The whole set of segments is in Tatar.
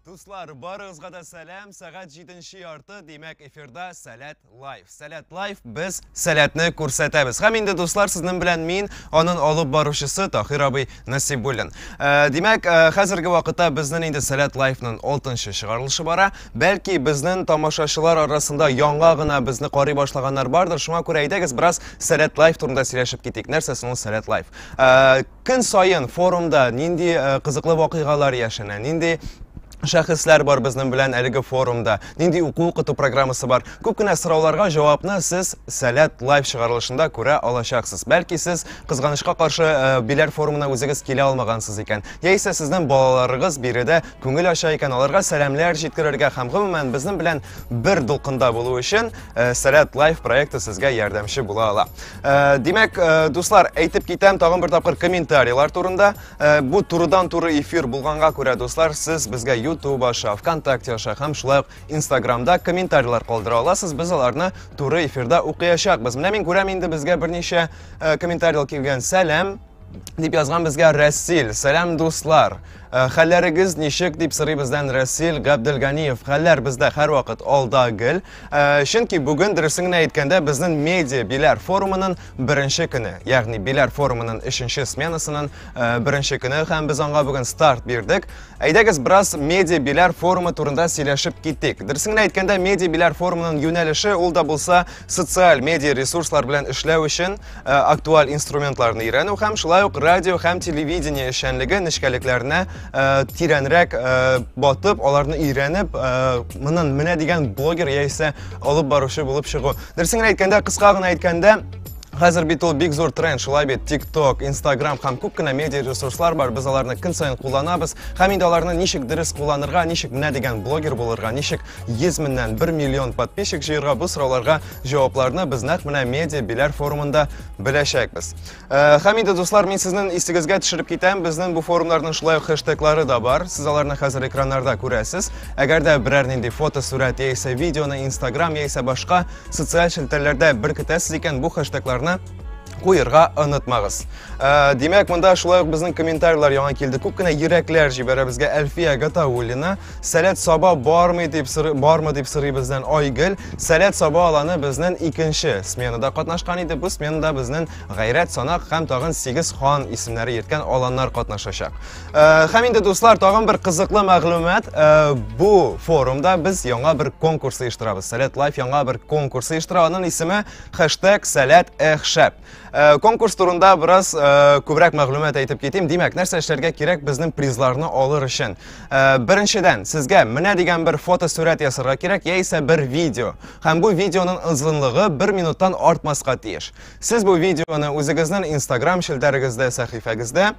Дуслар, барыгызга да сәлам. Сәгать җиденче ярты, димәк, эфирда Сәләт Лайв. Сәләт Лайв без сәләтне күрсәтәбез. Һәм инде, дуслар, сезнең белән мин, анын алып баручысы Тахир абый Насибуллин. Димәк, хәзерге вакытта безнең инде Сәләт Лайвның 6 чыгарылышы бара. Бәлки, безнең тамашачылар арасында яңа гына безне карый башлаганнар бардыр. Шуңа күрә әйдәгез, бераз Сәләт Лайв турында сөйләшеп китик. Нәрсә соң ул Сәләт Лайв? Көн саен форумда нинди кызыклы вакыйгалар яшенә, нинди шәхесләр бар безнең белән әлеге форумда, нинди уку-укыту программасы бар. Күп кенә сорауларга җавапны сез Сәләт Лайв чыгарылышында күрә алачаксыз. Бәлки сез кызганычка каршы Биләр форумына үзегез килә алмагансыз икән, яисә сезнең балаларыгыз биредә күңел ача икән, аларга сәламләр җиткерергә һәм гомумән безнең белән бер дулкында булу өчен Сәләт Лайв проекты сезгә ярдәмче була ала. Димәк, дуслар, әйтеп китәм тагын бер тапкыр комментарийлар турында. Бу турыдан-туры эфир булганга күрә, дуслар, сез безгә YouTube аша, ВКонтакте аша һәм шулай ук Инстаграмда комментарийлар калдыра аласыз. Без аларны туры эфирда укыячакбыз. Менә мин күрәм инде безгә берничә комментарийлар килгән. Сәлам дип язган безгә Рәсил. Сәлам, дуслар. Хәлләрегез ничек дип сорый бездән Рәсил Габделганиев. Хәлләр бездә һәрвакыт алда гел. Чөнки бүген дөресен генә әйткәндә безнең медиа Биләр форумының беренче көне, ягъни Биләр форумының өченче сменасының беренче көне һәм без аңа бүген старт бирдек. Әйдәгез бераз медиа Биләр форумы турында сөйләшеп китик. Дөресен генә әйткәндә медиа Биләр форумының юнәлеше ул да булса социаль медиа ресурслар белән эшләү өчен актуаль инструментларны өйрәнү һәм шулай ук радио һәм телевидение эшчәнлеге нечкәлекләренә тирәнрәк батып, аларны өйрәнеп, моннан менә дигән блогер яисә алып баручы булып чыгу. Дөресен генә әйткәндә, кыска гына әйткәндә, хәзер бит ул бик зур тренд, шулай бит, TikTok, Instagram һәм күп кенә медиа ресурслар бар, без аларны көн саен кулланабыз һәм инде аларны ничек дөрес кулланырга, ничек менә дигән блогер булырга, ничек 100 меңнән 1 миллион подписчик җыярга, бу сорауларга җавапларны без нәкъ менә медиа Биләр форумында беләчәкбез. Һәм инде, дуслар, мин сезнең исегезгә төшереп китәм, безнең бу форумнарның шулай ук хэштеглары да бар. Сез аларны хәзер экраннарда күрәсез. Әгәр дә берәр нинди фотосурәт яисә видеоны Instagram яисә башка социаль челтәрләрдә беркетәсез икән, бу хэштегларны куерга онытмагыз. Димәк, монда шулай ук безнең комментарийлар яңа килде. Күп кенә йөрәкләр җибәрә безгә Әлфия Гатауллина. Сәләт Саба бармы дип сорый, бармы дип сорый бездән Айгөл. Сәләт Саба аланы безнең икенче сменада катнашкан иде. Бу сменада безнең Гайрәт, Санак һәм тагын 8 хан исемнәре йөрткән аланнар катнашачак. Һәм инде, дуслар, тагын бер кызыклы мәгълүмат. Бу форумда без яңа бер конкурс оештырабыз. Сәләт Лайф яңа бер конкурс оештыра. Аның исеме хэштег Сәләт Эхшәп. Конкурс турында бераз күбрәк мәгълүмат әйтеп китим. Димәк, нәрсә эшләргә кирәк безнең призларны алыр өчен? Беренчедән, сезгә менә дигән бер фотосурәт ясарга кирәк, яисә бер видео. Һәм бу видеоның озынлыгы 1 минуттан артмаска тиеш. Сез бу видеоны үзегезнең Instagram челтәрегездә, сәхифәгездә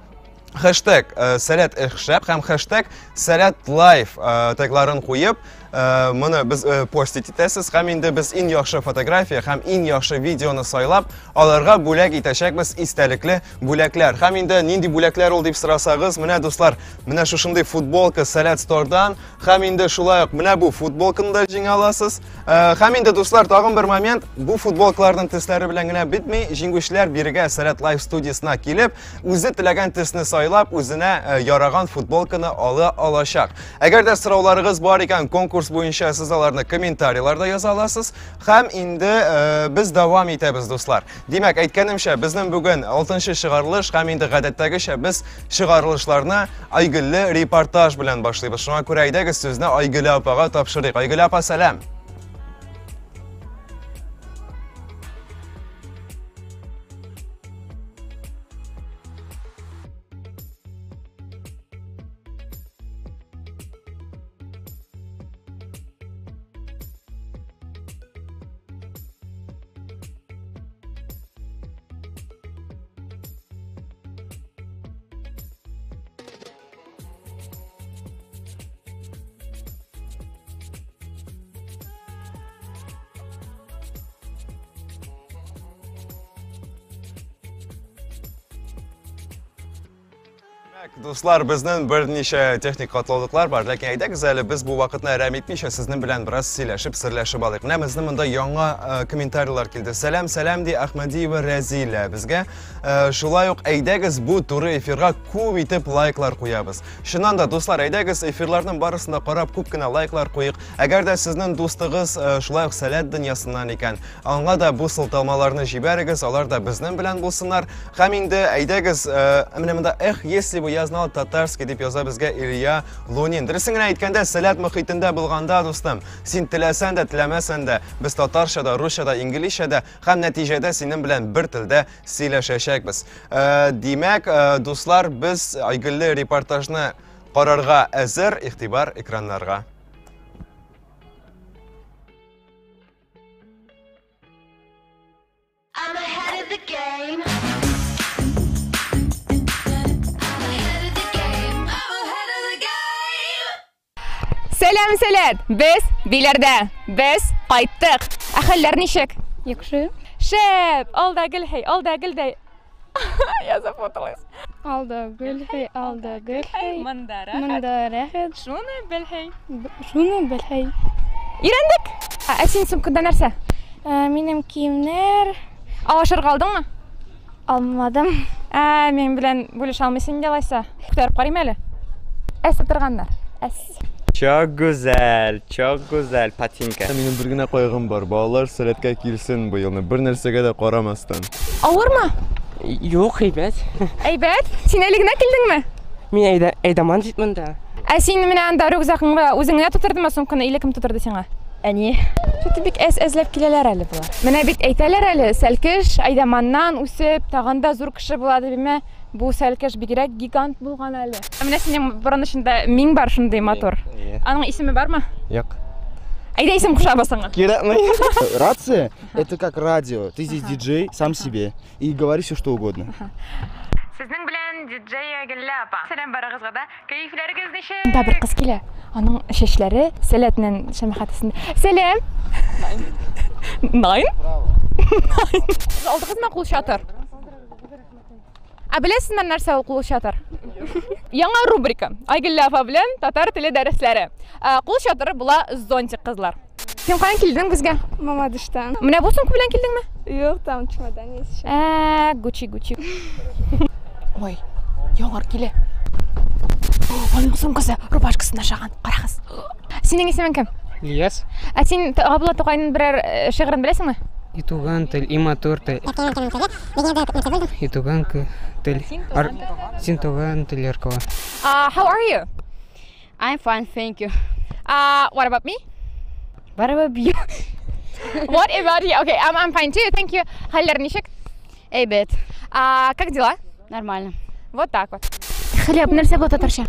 хэштег Сәләт Эхшәп һәм хэштег Сәләт Лайф тегларын куеп, моны без постить итәсез һәм инде без иң яхшы фотография һәм иң яхшы видеоны сайлап, аларга бүләк итәчәкбез истәлекле бүләкләр. Һәм инде нинди бүләкләр ул дип сорасагыз, менә, дуслар, менә шушындый футболка Сәләт Стордан һәм инде шулай ук менә бу футболканы да җиңә аласыз. Һәм инде, дуслар, тагын бер момент, бу футболкаларның төсләре белән генә бетми, җиңүчеләр бирегә Сәләт Лайф студиясенә килеп, үзе теләгән төсне сайлап, үзенә яраган футболканы ала алачак. Әгәр дә сорауларыгыз бар икән, конкурс буенча сез аларны комментарийларда яза аласыз. Һәм инде без дәвам итәбез, дуслар. Димәк, әйткәнемчә, безнең бүген 6 чыгарылыш һәм инде гадәттәгечә без чыгарылышларны Айгөлле репортаж белән башлыйбыз. Шуңа күрә әйдәгез сүзне Айгөл апага тапшырыйк. Айгөл апа, сәлам. Дуслар, безнең берничә техник катлаулыклар бар, ләкин әйдәгез әле без бу вакытны әрәм итмичә сезнең белән бераз сөйләшеп, серләшеп алыйк. Менә безнең монда яңа э, комментарийлар килде. Сәлам, сәлам ди Ахмадиева Рәзилә безгә. Э, шулай ук әйдәгез бу туры эфирга күп итеп лайклар куябыз. Чыннан да, дуслар, әйдәгез эфирларның барысын да карап күп кенә лайклар куйык. Әгәр дә сезнең дустыгыз э, шулай ук Сәләт дөньясыннан икән, аңа да бу сылтамаларны җибәрегез, алар да безнең белән булсыннар. Һәм инде әйдәгез, э, менә монда эх, если бы я знал татарский дип яза безгә Илья Лунин. Дөресен генә әйткәндә, Сәләт мөхитендә булганда, дустым, син теләсән дә, теләмәсән дә, без татарча да, русча да, инглизчә дә һәм нәтиҗәдә синең белән бер телдә сөйләшәчәкбез. Э, димәк, э, дуслар, без Айгөлле репортажны карарга әзер, игътибар экраннарга. I'm ahead of the game. I'm ahead of the game. I'm ahead of the game. Сәлам, сәләт! Без Биләрдә. Без кайттык. Ә хәлләр ничек? Яхшы. Шәп! Алда гел хәй, алда гел дә. Я запуталась. Алда гөл хәй, алда гөл хәй. Монда рәхәт. Монда рәхәт. Шуны бел хәй. Шуны бел хәй. Өйрәндек. Ә син сумкада нәрсә? Ә, Минем киемнәр Ә ашарга алдыңмы? алмадым. Ә, минем белән бүлешә алмыйсың инде алайса. Күтәреп карыйм әле. Әс утырганнар. Әс. Çok güzel, çok güzel patinka. Минем бер генә кайгым бар. Балалар сәләткә килсен бу елны, бер нәрсәгә дә карамастан. Авырмы? Юк, әйбәт. Әйбәт. Син әле генә килдеңме? Мин әйдә, әйдаман җитмен дә. Ә син менә анда рюкзагыңны үзең генә тутырдыңмы сумканы или кем тутырды сиңа? Әни. Что-то бик әз әзләп киләләр әле болар. Менә бит әйтәләр әле, сәлкеш әйдаманнан үсеп, тагын да зур кеше була димә. Бу сәлкеш бигрәк гигант булган әле. Ә Менә синең борын эчендә миң бар шундый матур. Аның исеме бармы? Юк. Әйдә исем кушабыз аңа. Кирәкми. Рация – это как радио. Ты здесь диджей сам себе и говори все, что угодно. Сезнең белән диджей Гөллә апа. Сәлам барыгызга да. Кәефләрегез ничек? Монда бер кыз килә. Аның чәчләре сәләтнең шәмәхәтесендә. Сәлам. Найн? Найн. Алдыгызмы кул чатыр? Ә беләсезме нәрсә ул кул чатыр? Яңа рубрика. Айгөллә апа белән татар теле дәресләре. Ә, Кул чатыры була зонтик кызлар. Син каян килдең безгә? Мамадыштан. Менә бу сумка белән килдеңме? Юк, там чемодан есть еще. Ә, Гуччи, Гуччи. Ой, яңгыр килә. Аның сумкасы рубашкасына ошаган. Карагыз. Синең исемең кем? Ильяс. Ә син Габдулла Тукайның берәр э, шигырен беләсеңме? И туган тел, и матур тел. И туган тел. Син туган тел аркылы. How are you? I'm fine, thank you. What about me? What about you? What about you? Okay, I'm fine too, thank you. Хәлләр ничек? Әйбәт. Как дела? Нормально. Вот так вот. Хлеб нәрсә була татарча?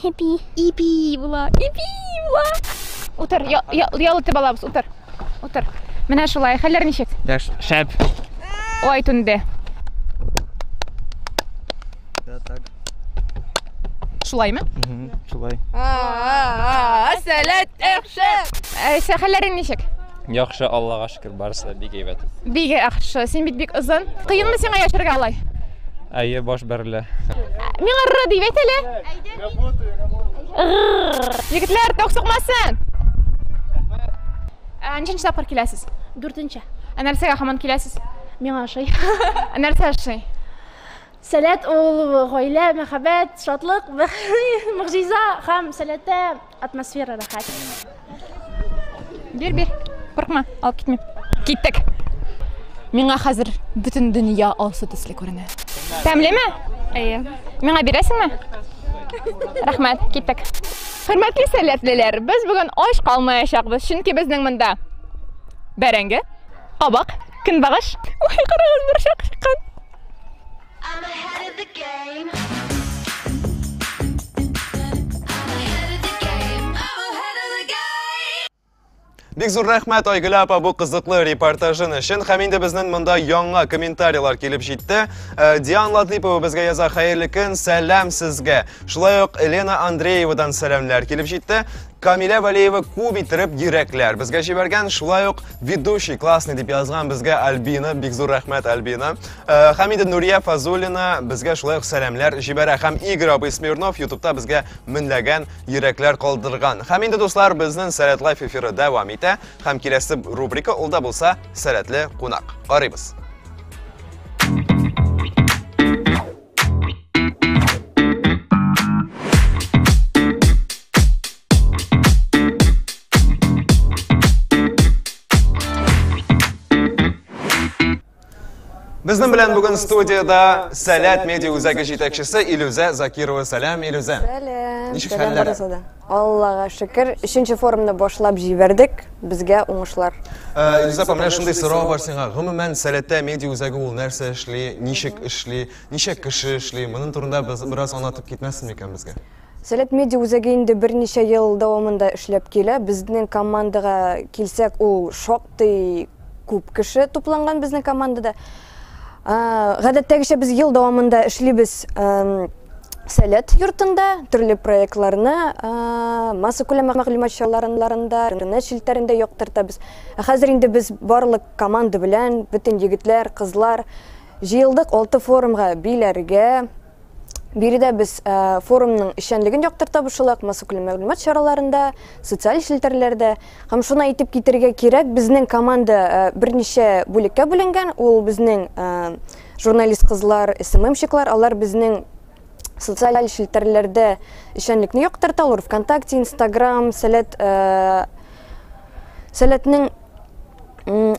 Happy. Ипи була, ипи була. Утыр, ял итеп алабыз, утыр. Утыр. Менә шулай, хәлләр ничек? Шәп. Ой, түнде. Да, так. Шулаймы? Шулай. Сәләт яхшы. Хәлләрең ничек? Яхшы, Аллага шөкер, барысы да бик әйбәт. Бик яхшы. Син бит бик озын. Кыенмы сиңа яшәргә алай? Әйе, баш бәрелә. Миңа р дип әйт әле. Егетләр, ток сукмасын. Ә, Ничәнче тапкыр киләсез? Дүртенче. Ә нәрсәгә һаман киләсез? Миңа ошый. Ә нәрсә ошый? Сәләт ул гаилә, мәхәббәт, шатлык, могҗиза һәм сәләттә атмосфера рәхәт. Бир, бир. Куркма, алып китмим. Киттек. Миңа хәзер бөтен дөнья алсу төсле күренә. Тәмлеме? Әйе. Миңа бирәсеңме? Рәхмәт, киттек. Хөрмәтле сәләтлеләр, без бүген ач калмаячакбыз, чөнки безнең монда бәрәңге, кабак, көнбагыш. Ой, карагыз, борчак чыккан. I'm ahead of the game. I'm ahead of the game. I'm ahead of the game. Бик зур рәхмәт Айгөл апа бу кызыклы репортажын өчен. Һәм инде безнең монда яңа комментарийлар килеп җитте. Э, Диан Латыпова безгә яза: "Хәерле көн, сәлам сезгә." Шулай ук Елена Андреевадан сәламләр килеп җитте. Камилә Валеева күп иттереп йөрәкләр безгә җибәргән, шулай ук ведущий классный дип язган безгә Альбина, бик зур рәхмәт Альбина. Һәм инде Нурия Фазуллина безгә шулай ук сәламләр җибәрә һәм Игорь абый Смирнов ютубта безгә меңләгән йөрәкләр калдырган. Һәм инде дуслар, безнең Сәләт Лайф эфиры дәвам итә һәм киләсе рубрика ул да булса Сәләтле кунак. Карыйбыз. Безнең белән бүген студиядә Сәләт медиа үзәге җитәкчесе Илүзә Закирова. Сәлам, Илүзә. Сәлам. Ничек хәлләр? Аллага шөкер, өченче форумны башлап җибәрдек. Безгә уңышлар. Э, Илүзә апа, менә шундый сорау бар сиңа. Гомумән, Сәләттә медиа үзәге ул нәрсә эшли, ничек эшли, ничә кеше эшли? Моның турында без бераз аңлатып китмәссең микән безгә? Сәләт медиа үзәге инде берничә ел дәвамында эшләп килә. Безнең командага килсәк, ул шактый күп кеше тупланган безнең командада. Гадәттәгечә без ел дәвамында эшлибез Сәләт йортында, төрле проектларны массакүләм мәгълүмат чараларында, интернет челтәрендә яктыртабыз. Ә хәзер инде без барлык команда белән, бөтен егетләр, кызлар җыелдык алты форумга Биләргә. Биредә без форумның эшчәнлеген яктыртабыз, шулай ук массакүләм мәгълүмат чараларында, социаль челтәрләрдә. Һәм шуны әйтеп китәргә кирәк, безнең команда берничә бүлеккә бүленгән. Ул безнең журналист кызлар, СММщиклар, алар безнең социаль челтәрләрдә эшчәнлекне яктырта, алар ВКонтакте, Инстаграм, Сәләт, Сәләтнең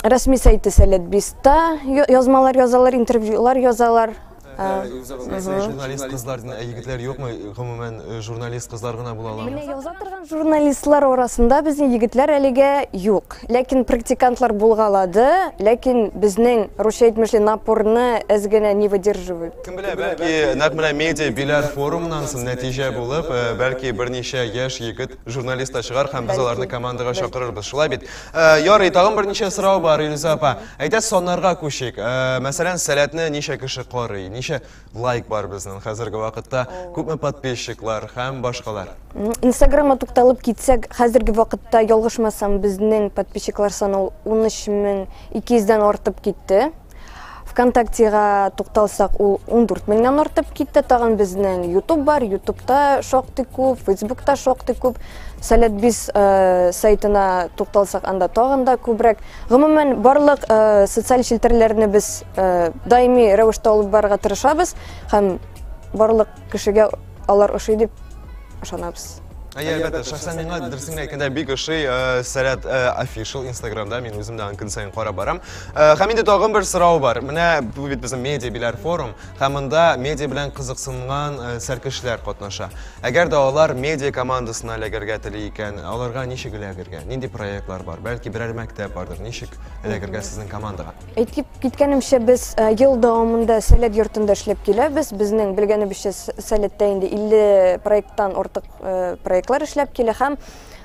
рәсми сайты Сәләт Биста язмалар язалар, интервьюлар язалар. Журналист кызлар, егетләр юкмы? Гомумән, журналист кызлар гына була аламы? Менә яза торган журналистлар арасында безнең егетләр әлегә юк. Ләкин практикантлар булгалады, ләкин безнең, русча әйтмешли, напорны әз генә не выдерживают. Кем белә, бәлки, нәкъ менә медиа Биләр форумыннан соң нәтиҗә булып, бәлки берничә яшь егет журналист та чыгар һәм без аларны командага чакырырбыз. Шулай бит? Ярый, тагын берничә сорау бар, Илүзә апа. Әйдә саннарга күчик. Мәсәлән, Сәләтне ничә кеше карый? Ничә лайк бар безнең хәзерге вакытта? Күпме подписчиклар һәм башкалар? Инстаграмга тукталып китсәк, хәзерге вакытта, ялгышмасам, безнең подписчиклар саны 13200 дән артып китте. ВКонтактега тукталсак, ул 14 меңнән артып китте. Тагын безнең YouTube бар, YouTubeта шактый күп, Facebookта шактый күп. Сәләт Биз э, сайтына тукталсак, анда тагын да күбрәк. Гомумән, барлык э, социаль челтәрләрне без э, даими рәвештә алып барырга тырышабыз һәм барлык кешегә алар ошый дип ышанабыз. Әйе, әлбәттә, шәхсән миңа дөресен генә әйткәндә бик ошый Сәләт Official Инстаграмда, мин үзем дә аны көн саен карап барам. Һәм инде тагын бер сорау бар. Менә бу бит безнең медиа Биләр форум, һәм монда медиа белән кызыксынган сәркешләр катнаша. Әгәр дә алар медиа командасына эләгергә тели икән, аларга ничек эләгергә? Нинди проектлар бар? Бәлки берәр мәктәп бардыр. Ничек эләгергә сезнең командага? Әйтеп киткәнемчә, без э, ел дәвамында Сәләт йортында эшләп киләбез. Безнең белгәнебезчә Сәләттә инде 50 проекттан артык э, проектлар эшләп килә һәм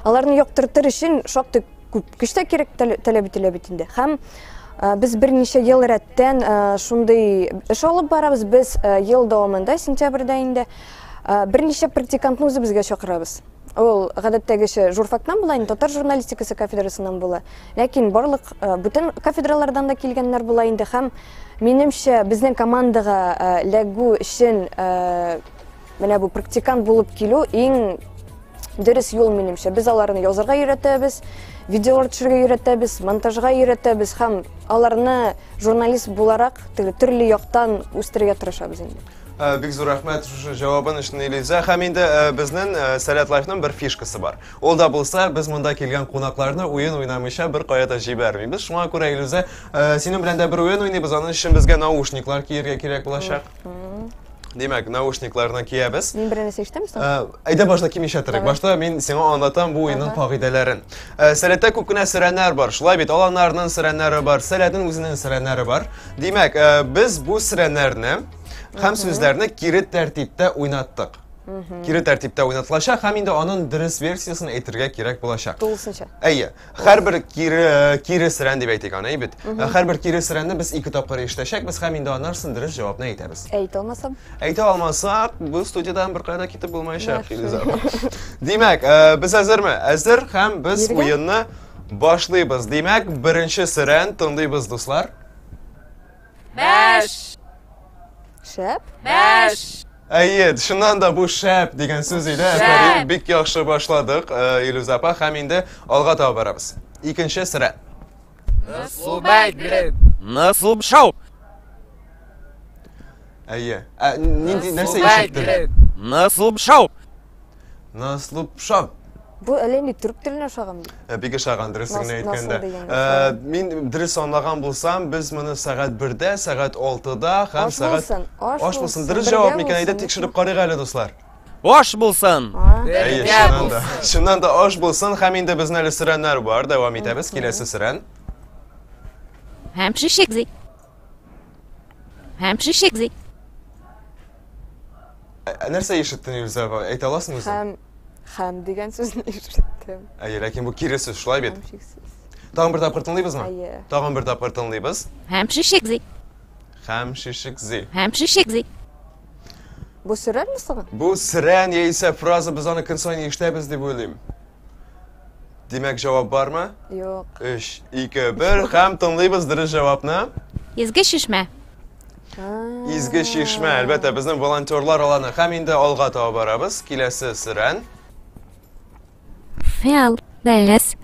аларны яктыртыр өчен шактый күп көч тә кирәк таләп ителә бит инде. Һәм э, без берничә ел рәттән шундый эш алып барабыз. Без ел дәвамында сентябрьдә инде берничә практикантны үзебезгә чакырабыз. Ул гадәттәгечә журфактан була, инде татар журналистикасы кафедрасыннан була. Ләкин барлык э, бүтән кафедралардан да килгәннәр була инде һәм минемчә безнең командага э, эләгү өчен э, менә бу практикант булып килү иң дөрес юл минемчә. Без аларны язарга өйрәтәбез, видеолар төшерергә өйрәтәбез, монтажга өйрәтәбез һәм аларны журналист буларак төрле яктан үстерергә тырышабыз инде. Э, бик зур рәхмәт шушы җавабын өчен, Элиза. Һәм инде э, безнең э, Сәләт Лайфның бер фишкасы бар. Ул да булса, без монда килгән кунакларны уен уйнамыйча бер кая да җибәрмибез. Шуңа күрә, Илүзә, синең белән дә бер уен уйныйбыз. Аның өчен безгә наушниклар кияргә кирәк булачак. Димәк, наушникларны киябез. Мин бер нәрсә ишетәм соң? Әйдә башта кимичә торыйк. Башта мин сиңа аңлатам бу уенның кагыйдәләрен. Сәләттә күп кенә сөрәннәр бар. Шулай бит, аланнарның сөрәннәре бар, Сәләтнең үзенең сөрәннәре бар. Димәк, без бу сөрәннәрне һәм сүзләрне кире тәртиптә уйнаттык. Кире тәртиптә уйнатылачак һәм инде аның дөрес версиясын әйтергә кирәк булачак. Тулысынча. Әйе, һәрбер кире кире сөрән дип әйтик аны, бит. Һәрбер кире сөрәнне без ике тапкыр ишетәчәкбез һәм инде аннан соң дөрес җавапны әйтәбез. Әйтә алмасам? Әйтә алмасак, бу студиядән беркая да китеп булмаячак, Илүзә апа. Димәк, без әзерме? Әзер һәм без уенны башлыйбыз. Димәк, беренче сөрән тыңлыйбыз, дуслар. Бәш. Шәп? Бәш. Әйе, чыннан да бу шәп дигән сүз иде. Әфәрин, бик яхшы башладык, Илүзә апа, һәм инде алга таба барабыз. Икенче сөрән. Nasıl шау? Әйе. Ә, нинди нәрсә ишеттең? Nasıl шау? Nasıl шау? Бу әллә инде төрек теленә ошаган бит. Бик ошаган, дөресен генә Нас- әйткәндә. насыл дигән ошаган. Мин дөрес аңлаган булсам, без моны сәгать 1-дә, сәгать 6-да һәм Аш сәгать булсын, аш Аш булсын. булсын, Дөрес бергә җавап микән? Әйдә булсын. тикшереп карыйк әле, дуслар. Аш булсын. Әйе, чыннан да. Чыннан да аш булсын һәм инде безнең әле сөрәннәр бар. Дәвам итәбез. Киләсе сөрән. Һәм шишекзи. Һәм шишекзи. Нәрсә ишеттең, Илүзә апа? Әйтә аласыңмы үзең? Һәм һәм дигән сүзне ишеттем. Әйе, ләкин бу кире сүз, шулай бит? Һәм шиксез. Тагын бер тапкыр тыңлыйбызмы? Әйе. Тагын бер тапкыр тыңлыйбыз. Һәм шишекзи. Һәм шишекзи. Һәм шишекзи. Бу сөрәнме соң? Бу сөрән яисә фраза, без аны көн саен ишетәбез дип уйлыйм. Димәк, җавап бармы? Юк. 3, 2, 1 һәм тыңлыйбыз дөрес җавапны. Изге чишмә. Изге чишмә, әлбәттә, безнең волонтерлар аланы. Һәм инде алга таба барабыз. Киләсе сөрән. Фиал, дәләс.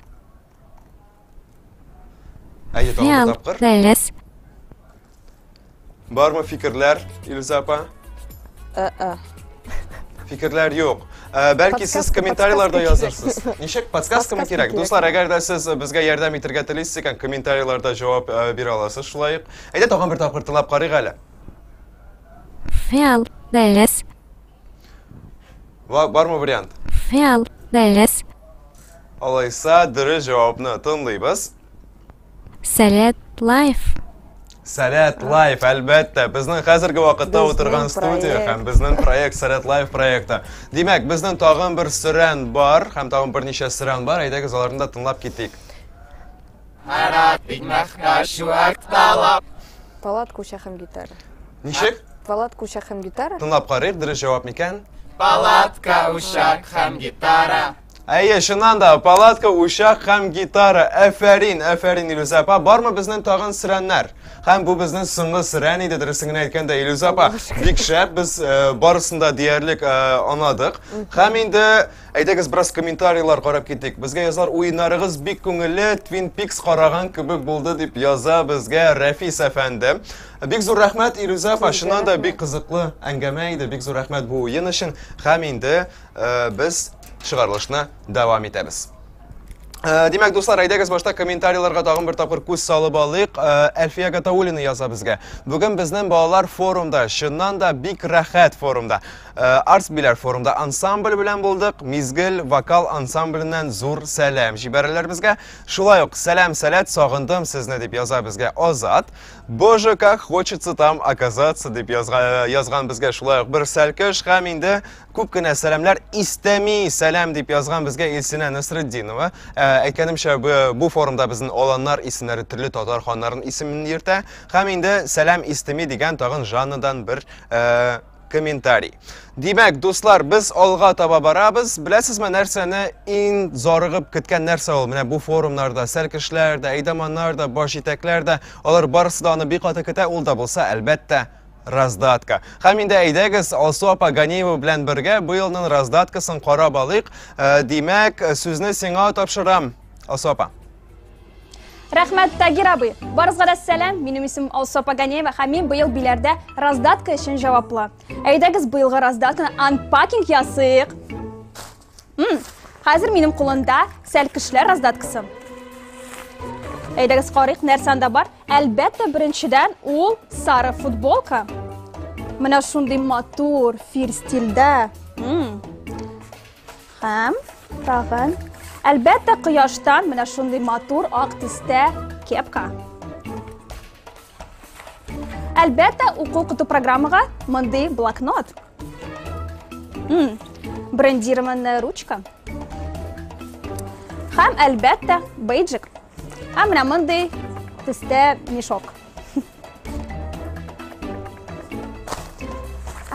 Әйе, тагын бер Фиал, тапкыр. дәләс. Бармы фикерләр, Илүзә апа? Ә-ә. Фикерләр юк. Бәлки сез Подсказка, комментарийларда подсказка язырсыз. кирәк. Ничек подсказкамы Подсказка кирәк? кирәк. Дуслар, әгәр дә сез безгә ярдәм итәргә телисез икән, комментарийларда җавап бирә аласыз шулай ук. Әйдә тагын бер тапкыр тыңлап карыйк әле. Фиал, дәләс. Бармы вариант? Фиал, дәләс. Алайса дөрес җавапны тыңлыйбыз. Сәләт лайф. Сәләт лайф, әлбәттә, безнең хәзерге вакытта Безнең утырган студия проект. һәм безнең проект Сәләт лайф проекты. Димәк, безнең тагын бер сөрән бар һәм тагын берничә сөрән бар. Әйдәгез, аларны да тыңлап китик. Палатка, учак һәм гитара. Ничек? Палатка, учак һәм гитара? Тыңлап карыйк, дөрес җавап микән? Палатка, учак һәм гитара. Әйе, чыннан да, палатка, учак һәм гитара. Әфәрин, әфәрин, Илүзә апа. Бармы безнең тагын сөрәннәр? Һәм бу безнең соңгы сөрән иде, дөресен генә әйткәндә, Илүзә апа. Бик шәп, без барысын да диярлек аңладык. Һәм инде әйдәгез бераз комментарийлар карап китик. Безгә язалар, уеннарыгыз бик күңелле, Twin Peaks караган кебек булды дип яза безгә Рәфис әфәнде. Бик зур рәхмәт, Илүзә апа. Сезгә Чыннан да рәхмәт. бик кызыклы әңгәмә иде. Бик зур рәхмәт бу уен өчен. Һәм инде без чыгарылышны дәвам итәбез. Димәк, дуслар, әйдәгез башта комментарийларга тагын бер тапкыр күз салып алыйк. Әлфия Гатауллина яза безгә. Бүген безнең балалар форумда, чыннан да бик рәхәт форумда. Арс Биләр форумда ансамбль белән булдык. Мизгел вокал ансамбленнән зур сәлам җибәрәләр безгә. Шулай ук сәлам, сәләт, сагындым сезне дип яза безгә Азат. Боже, как хочется там оказаться дип язган безгә шулай ук бер сәлкеш һәм инде күп кенә сәламләр истәми сәлам дип язган безгә Илсинә Насретдинова. Әйткәнемчә, бу форумда безнең аланнар исемнәре төрле татар ханнарының исемен йөртә. Һәм инде сәлам истәми дигән тагын Жаннадан бер комментарий. Димәк, дуслар, без алга таба барабыз. Беләсезме нәрсәне иң зарыгып көткән нәрсә ул? Менә бу форумнарда сәлкешләр дә, әйдаманнар да, баш җитәкләр дә, алар барысы да аны бик каты көтә. Ул да булса, әлбәттә, раздатка. Һәм инде әйдәгез, Алсу апа Ганиева белән бергә бу елның раздаткасын карап алыйк. Димәк, сүзне сиңа тапшырам, Алсу апа. Рәхмәт, Тагир абый. Барыгызга да сәлам. Минем исемем Алсу апа Ганиева һәм мин быел Биләрдә раздатка өчен җаваплы. Әйдәгез, быелгы раздатканы анпакинг ясыйк. Хәзер минем кулымда сәлкешләр раздаткасы. Әйдәгез карыйк, нәрсә анда бар? Әлбәттә, беренчедән ул сары футболка. Менә шундый матур фир стильдә. Һәм тагын, әлбәттә, кояштан менә шундый матур ак төстә кепка. Әлбәттә, уку-укыту программага мондый блокнот. Брендированная ручка. Һәм, әлбәттә, бейджик. Һәм менә мондый төстә мешок.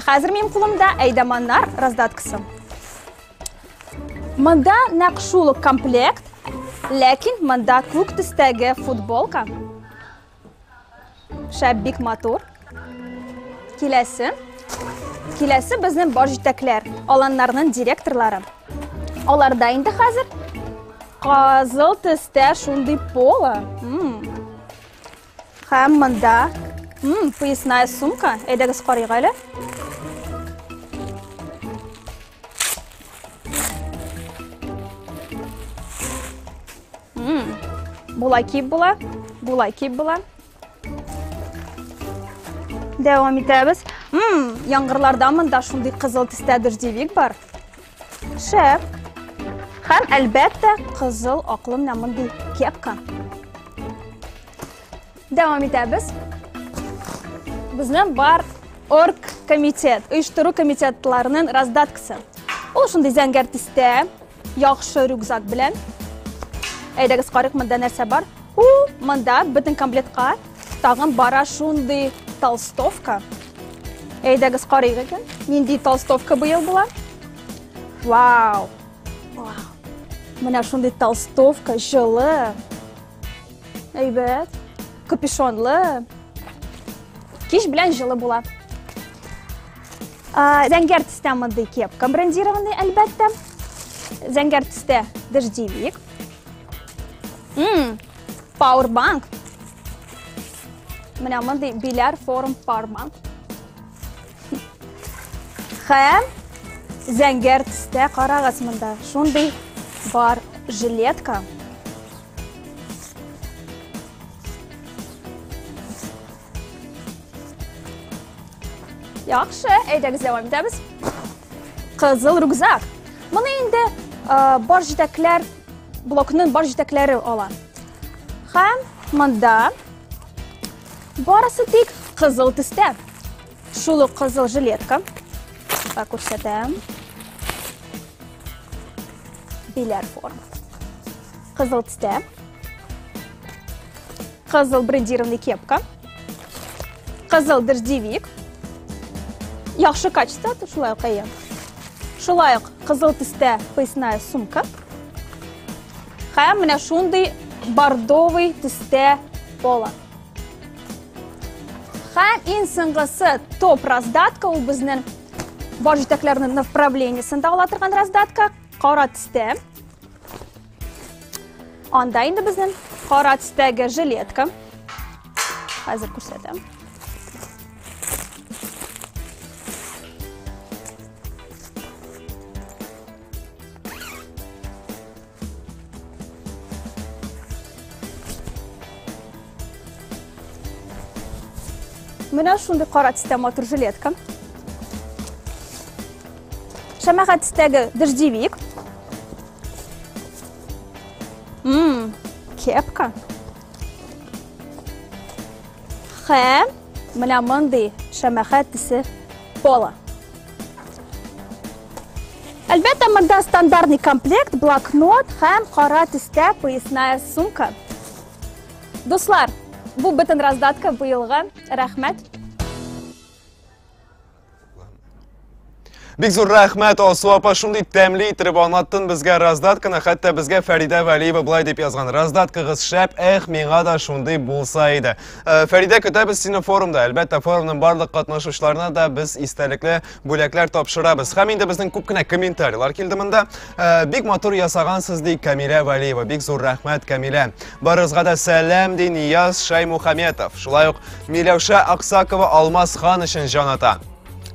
Хәзер минем кулымда әйдаманнар раздаткасы. Монда нәкъ шул ук комплект, ләкин монда күк төстәге футболка. Шәп, бик матур. Киләсе. Киләсе безнең баш җитәкләр, аланнарның директорлары. Аларда инде хәзер кызыл төстә шундый поло. Һәм монда поясная сумка. Әйдәгез карыйк әле. Болай киеп була, болай киеп була. Дәвам итәбез. Яңгырларда монда шундый кызыл төстә дождевик бар. Шәп. Һәм әлбәттә кызыл аклы менә мондый кепка. Дәвам итәбез. Безнең бар оргкомитет, оештыру комитетларының раздаткасы. Ул шундый зәңгәр төстә, яхшы рюкзак белән. Әйдәгез карыйк, монда нәрсә бар. У, монда бөтен комплектка тагын бара шундый толстовка. Әйдәгез карыйк икән, нинди толстовка быел була. Вау! Вау! Менә шундый толстовка, җылы. Әйбәт. Капюшонлы. Кич белән җылы була. Зәңгәр төстә мондый кепка брендированный, әлбәттә. Зәңгәр төстә дождевик. Пауэрбанк. Менә мондый Биләр форум пауэрбанк. Һәм зәңгәр төстә карагыз монда. Шундый бар жилетка. Яхшы, әйдәгез дәвам итәбез. Кызыл рюкзак. Моны инде бар җитәкләр, блокның бар җитәкләре ала. Һәм монда барысы тик кызыл төстә. Шул ук кызыл жилетка. Так, күрсәтәм. Биләр форма. Кызыл төстә. Кызыл брендированный кепка. Кызыл дождевик. Яхшы качество, шулай ук әйе. Шулай ук кызыл төстә поясная сумка. Һәм менә шундый бордовый төстә поло. Һәм иң соңгысы топ раздатка, ул безнең бар җитәкләрнең направлениесендә ала торган раздатка, кара төстә. Анда инде безнең кара төстәге жилетка. Хәзер күрсәтәм. Менә шундый кара төстә матур жилетка. Шәмәхә төстәге дождевик. Кепка. Һәм менә мондый шәмәхә төсе поло. Әлбәттә, монда стандартный комплект, блокнот һәм кара төстә поясная сумка. Дуслар, бу бөтен раздатка быелгы. Рәхмәт. Бик зур рәхмәт, Алсу апа, шундый тәмле итеп аңлаттың безгә раздатканы, хәтта безгә Фәридә Вәлиева былай дип язган. Раздаткагыз шәп, эх, миңа да шундый булса иде. Фәридә, көтәбез сине форумда. Әлбәттә, форумның барлык катнашучыларына да без истәлекле бүләкләр тапшырабыз. Һәм инде безнең күп кенә комментарийлар килде монда. Бик матур ясагансыз, ди Камилә Вәлиева. Бик зур рәхмәт, Камилә. Барыгызга да сәлам, ди Нияз Шаймухаметов. Шулай ук Миләүшә Аксакова Алмаз хан өчен җан ата.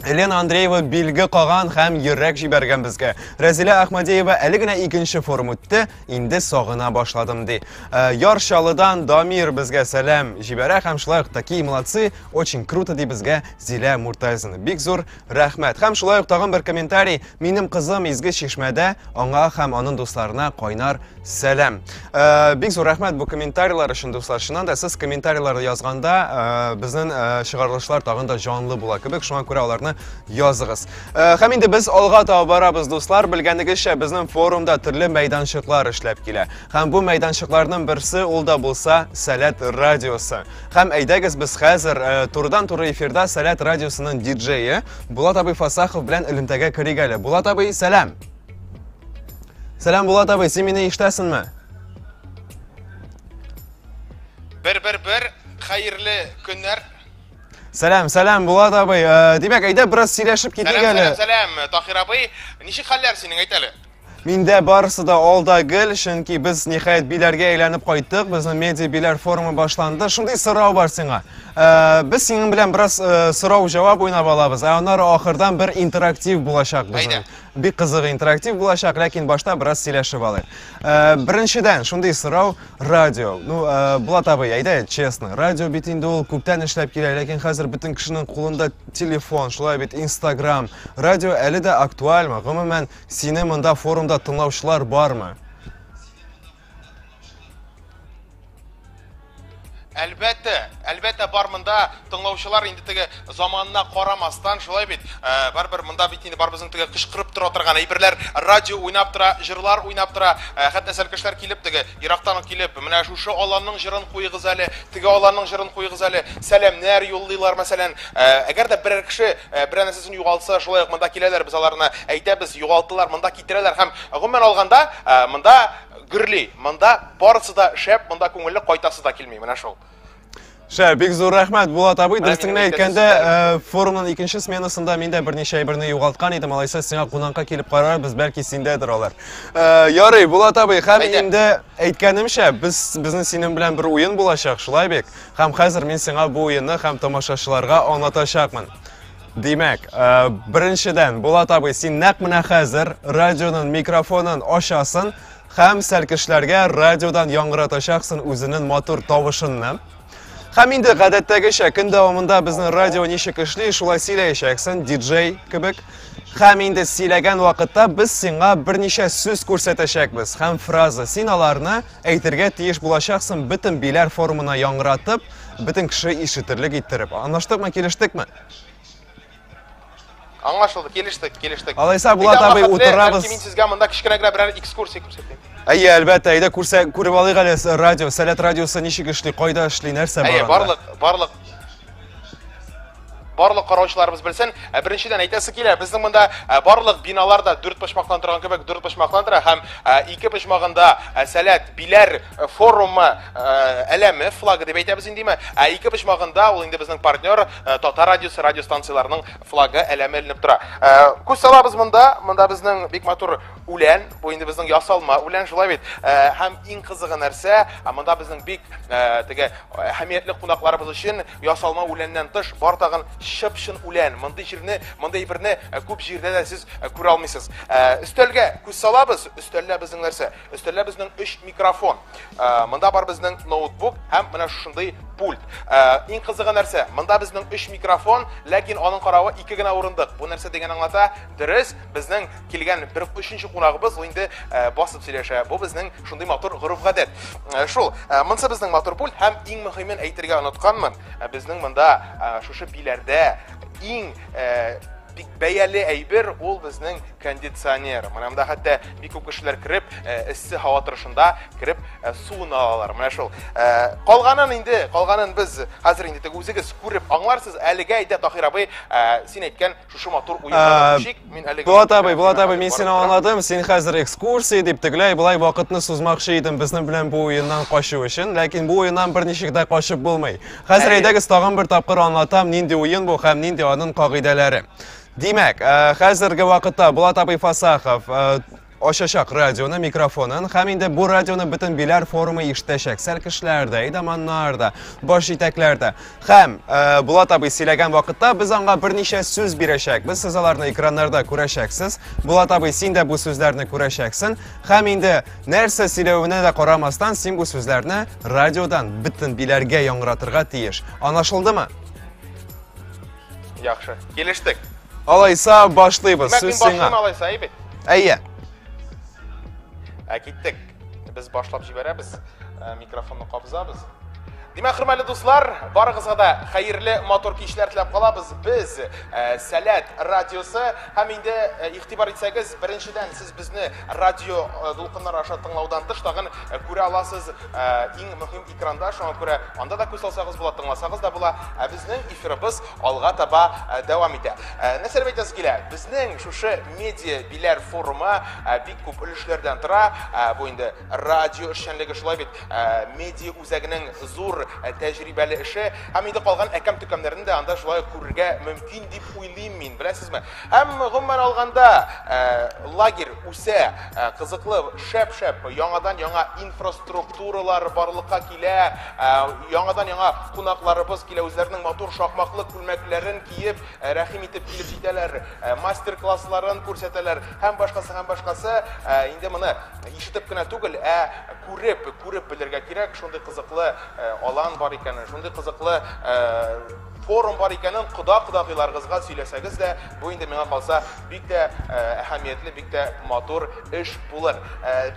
Елена Андреева билге каган һәм йөрәк җибәргән безгә. Рәзилә Ахмадеева әле генә икенче форум үтте, инде сагына башладым, ди. Яр Чаллыдан Дамир безгә сәлам җибәрә һәм шулай ук такие молодцы, очень круто, ди безгә Зилә Муртазина. Бик зур рәхмәт. Һәм шулай ук тагын бер комментарий. Минем кызым Изге Чишмәдә, аңа һәм аның дусларына кайнар сәлам. Бик зур рәхмәт бу комментарийлар өчен, дуслар. Чыннан да сез комментарийларны язганда, безнең чыгарылышлар тагын да җанлы була кебек. Шуңа күрә аларны комментарийларны языгыз. Һәм инде без алга таба барабыз, дуслар. Белгәнегезчә, безнең форумда төрле мәйданчыклар эшләп килә. Һәм бу мәйданчыкларның берсе ул да булса Сәләт радиосы. Һәм әйдәгез без хәзер турыдан-туры эфирда Сәләт радиосының диджее Булат абый Фасахов белән элемтәгә керик әле. Булат абый, сәлам! Сәлам, Булат абый, син мине ишетәсеңме? Бер, бер, бер, хәерле көннәр. Сәлам, сәлам, Булат абый. Э, димәк, әйдә бераз сөйләшеп китик әле. Сәлам, сәлам, Тахир абый. Ничек хәлләр синең, әйт әле? Миндә барысы да алда гел, чөнки без ниһаять Биләргә әйләнеп кайттык. Безнең медиа Биләр форумы башланды. Шундый сорау бар сиңа. Э, без синең белән бераз э, сорау-җавап уйнап алабыз, ә аннары ахырдан бер интерактив булачак безнең. Бик кызык интерактив булачак, ләкин башта бераз сөйләшеп алыйк. Э, беренчедән, шундый сорау, радио. Ну, Булат абый, әйдә, честно, радио бит инде ул күптән эшләп килә, ләкин хәзер бөтен кешенең кулында телефон, шулай бит, Инстаграм. Радио әле дә актуальмы? Гомумән, Сине монда форумда тыңлаучылар бармы? Әлбәттә, әлбәттә бар монда тыңлаучылар инде теге заманына карамастан, шулай бит, э, барыбер монда бит инде барыбызның теге кычкырып тора торган әйберләр, радио уйнап тора, җырлар уйнап тора, э, хәтта сәл кешеләр килеп теге ерактан ук килеп, менә шушы аланның җырын куегыз әле, теге аланның җырын куегыз әле, сәламнәр юллыйлар, мәсәлән. Э, әгәр дә берәр кеше берәр нәрсәсен югалтса, шулай ук монда киләләр, без аларны әйтәбез, югалтылар, монда китерәләр һәм гомумән алганда, монда гөрли, монда барысы да шәп, монда күңелле, кайтасы да килми, менә шул. Шәп, бик зур рәхмәт, Булат абый. Дөресен генә әйткәндә, форумның икенче сменасында мин дә берничә әйберне югалткан идем. Алайса сиңа кунакка килеп карарбыз, бәлки синдәдер алар. Ярый, Булат абый, һәм инде әйткәнемчә, без безнең синең белән бер уен булачак, шулай бит? Һәм хәзер мин сиңа бу уенны һәм тамашачыларга аңлатачакмын. Димәк, э, беренчедән, Булат абый, син нәкъ менә хәзер радионың микрофонын ачасың һәм сәлкешләргә радиодан яңгыратачаксың үзенең матур тавышынны. Һәм инде гадәттәгечә көн дәвамында безнең радио ничек эшли, шулай сөйләячәксең, диджей кебек. Һәм инде сөйләгән вакытта без сиңа берничә сүз күрсәтәчәкбез һәм фраза. Син аларны әйтергә тиеш булачаксың, бөтен Биләр форумына яңгыратып, бөтен кеше ишетерлек иттереп. Аңлаштыкмы, килештекме? Аңлашылды, килештек, килештек. Алайса, Булат абый, утырабыз. Бәлки мин сезгә монда кечкенә генә берәр экскурсия күрсәтим. Әйе, әлбәттә, әйдә күрсә, күреп алыйк әле радио, Сәләт радиосы ничек эшли, кайда эшли, нәрсә бар Әйе, барлык, барлык барлык караучыларыбыз белсен. Ә, беренчедән әйтәсе килә, безнең монда ә, барлык биналар да дүрт почмактан торган кебек дүрт почмактан тора һәм ә, ике почмагында ә, Сәләт Биләр форумы ә, әләме, флагы дип әйтәбез индеме? Ә ике почмагында ул инде безнең партнер ә, Татар радиосы радиостанцияләренең флагы әләме эленеп тора. Ә, күз салабыз монда, монда безнең бик матур үлән, бу инде безнең ясалма үлән, шулай бит. Ә, һәм иң кызыгы нәрсә, ә, монда безнең бик ә, теге әһәмиятле кунакларыбыз өчен ясалма үләннән тыш бар тагын чып-чын үлән. Мондый җирне, мондый әйберне күп җирдә дә сез күрә алмыйсыз. Өстәлгә күз салабыз, өстәлдә безнең нәрсә? Өстәлдә безнең өч микрофон. Монда бар безнең ноутбук һәм менә шушындый пульт. Иң кызыгы нәрсә? Монда безнең өч микрофон, ләкин аның каравы ике генә урындык. Бу нәрсә дигән аңлата? Дөрес, безнең килгән бер өченче кунагыбыз ул инде басып сөйләшә. Бу безнең шундый матур гореф-гадәт. Шул, монысы безнең матур пульт һәм иң мөһимен әйтергә онытканмын. Безнең монда шушы Биләрдә иң бик бәяле әйбер ул безнең кондиционер. Менә монда хәтта бик күп кешеләр кереп, эссе һава торышында кереп суын алалар. Менә шул. Калганын инде, калганын без хәзер инде теге үзегез күреп аңларсыз. Әлегә әйдә, Таһир абый, син әйткән шушы матур уенга күчик. Мин әлеге Булат абый, Булат абый, мин сине аңладым. Син хәзер экскурсия дип тегеләй болай вакытны сузмакчы идең безнең белән бу уеннан качу өчен, ләкин бу уеннан берничек тә качып булмый. Хәзер әйдәгез тагын бер тапкыр аңлатам, нинди уен бу һәм нинди аның кагыйдәләре. Димәк, э, хәзерге вакытта Булат абый Фасахов э, ачачак радионы, микрофонын һәм инде бу радионы бөтен Биләр форумы ишетәчәк. Сәлкешләр дә, әйдаманнар да, баш җитәкләр дә. Һәм э, Булат абый сөйләгән вакытта без аңа берничә сүз бирәчәкбез. Сез аларны экраннарда күрәчәксез. Булат абый, син дә бу сүзләрне күрәчәксең. Һәм инде нәрсә сөйләвенә дә карамастан, син бу сүзләрне радиодан бөтен Биләргә яңгыратырга тиеш. Аңлашылдымы? Яхшы. Килештек. Алайса башлыйбыз. Димәк, мин Сүз сиңа. башлыйм алайса, әйбәт. Әйе. Ә киттек. Без башлап җибәрәбез. Ә, микрофонны кабызабыз. Димәк, хөрмәтле дуслар, барыгызга да хәерле матур кичләр теләп калабыз. Без э, Сәләт радиосы һәм инде э, игътибар итсәгез, беренчедән сез безне радио э, дулкыннар аша тыңлаудан тыш тагын күрә аласыз иң мөһим экранда, шуңа күрә анда да күз салсагыз була, тыңласагыз да була. Ә безнең эфирыбыз алга таба дәвам итә. Нәрсә әйтәсе килә? Безнең шушы медиа биләр форумы бик күп өлешләрдән тора. Бу инде радио эшчәнлеге шулай бит, медиа үзәгенең зур тәҗрибәле эше һәм инде калган әкәм-төкәмнәрне дә анда шулай ук күрергә мөмкин дип уйлыйм мин, беләсезме? Һәм гомумән алганда, лагерь үсә, кызыклы, шәп-шәп, яңадан-яңа инфраструктуралар барлыкка килә, яңадан-яңа кунакларыбыз килә, үзләренең матур шакмаклы күлмәкләрен киеп, рәхим итеп килеп җитәләр, мастер-классларын күрсәтәләр һәм башкасы, һәм башкасы. Инде моны ишетеп кенә түгел, ә күреп, күреп белергә кирәк, шундый кызыклы э, алан бар икәнен, шундый кызыклы э, форум бар икәнен кода-кодагыйларыгызга сөйләсәгез дә, бу инде миңа калса бик тә э, әһәмиятле, бик тә матур эш булыр.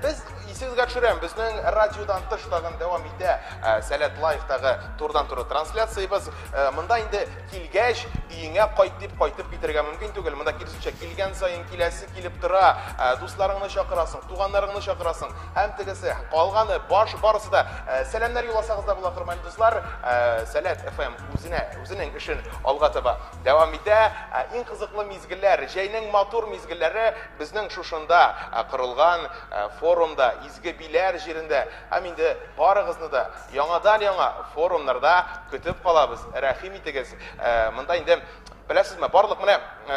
Без исегезгә төшерәм, безнең радиодан тыш тагын дәвам итә Сәләт Лайфтагы турыдан-туры трансляциябез. Монда инде килгәч, өеңә кайт дип кайтып китәргә мөмкин түгел. Монда киресенчә, килгән саен киләсе килеп тора. Дусларыңны чакырасың, туганнарыңны чакырасың. Һәм тегесе, калганы, баш, барысы да. Сәламнәр юлласагыз да була, хөрмәтле дуслар. Сәләт FM үзенә, үзенең эшен алга таба дәвам итә. Иң кызыклы мизгелләр, җәйнең матур мизгелләре безнең шушында корылган форумда, Изге Биләр җирендә. Һәм инде барыгызны да Яңадан-яңа форумнарда көтеп калабыз. Рәхим итегез. Э, монда инде беләсезме, барлык менә э,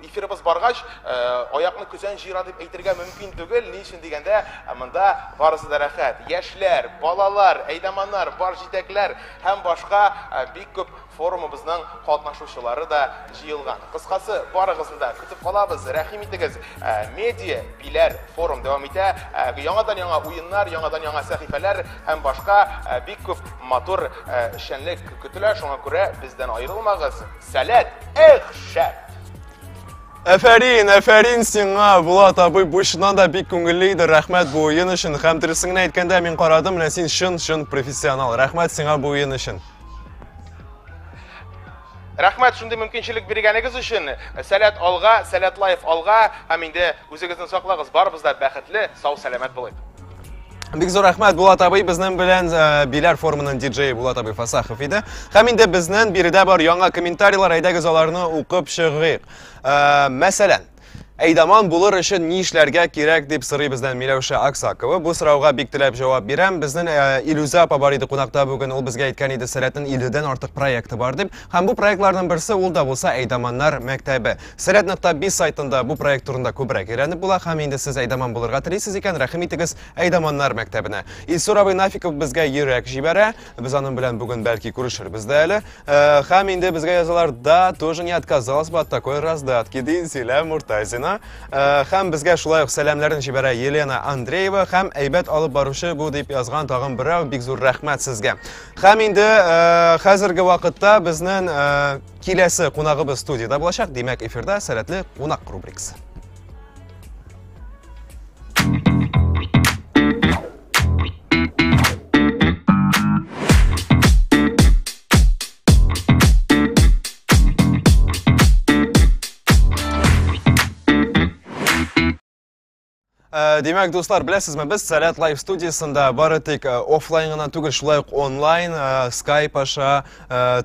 эфирыбыз баргач, э, аякны көзән җыера дип әйтергә мөмкин түгел. Ни өчен дигәндә, монда барысы да рәхәт. Яшьләр, балалар, әйдаманнар, бар җитәкләр һәм башка бик күп Форумыбызның катнашучылары да җыелган. Кыскасы, барыгызны да көтеп калабыз. Рәхим итегез. Э, медиа Биләр форум дәвам итә. Э, яңадан-яңа уеннар, яңадан-яңа сәхифәләр һәм башка э, бик күп матур эшчәнлек көтелә. Шуңа күрә бездән аерылмагыз. Сәләт, эх, шәп! Әфәрин, әфәрин сиңа, Булат абый, бу чыннан да бик күңелле иде. Рәхмәт бу уен өчен. Һәм дөресен генә әйткәндә, мин карадым, менә син чын-чын профессионал. Рәхмәт сиңа бу уен өчен. Рәхмәт шундый мөмкинчелек биргәнегез өчен. Сәләт алга, Сәләт Лайф алга һәм инде үзегезне саклагыз. Барыбыз да бәхетле, сау сәламәт булыйк. Бик зур рәхмәт Булат абый, безнең белән э, Биләр форумының диджеи Булат абый Фасахов иде. Һәм инде безнең биредә бар яңа комментарийлар, әйдәгез аларны укып чыгыйк. Э, мәсәлән, Әйдаман булыр өчен ни эшләргә кирәк дип сорый бездән Миләүшә Аксакова. Бу сорауга бик теләп җавап бирәм. Безнең э, Илүзә апа бар иде кунакта бүген. Ул безгә әйткән иде, Сәләтнең 50дән артык проекты бар дип. Һәм бу проектларның берсе ул да булса Әйдаманнар мәктәбе. Сәләт.biz сайтында бу проект турында күбрәк өйрәнеп була һәм инде сез әйдаман булырга телисез икән, рәхим итегез Әйдаманнар мәктәбенә. Илсур абый Нафиков безгә йөрәк җибәрә. Без аның белән бүген бәлки күрешербез дә әле. Э, һәм инде безгә язалар, да, тоже не отказалась бы от такой раздатки, ди Зилә Муртазина. Э, һәм безгә шулай ук сәламнәрен җибәрә Елена Андреева һәм әйбәт алып баручы бу дип язган тагын берәү. Бик зур рәхмәт сезгә. Һәм инде э, хәзерге вакытта безнең киләсе кунагыбыз студиядә булачак. Димәк, эфирда сәләтле кунак рубрикасы. Э, димәк, дуслар, беләсезме, без Сәләт Лайв студиясендә бары тик э, офлайн гына түгел, шулай ук онлайн, э, Skype аша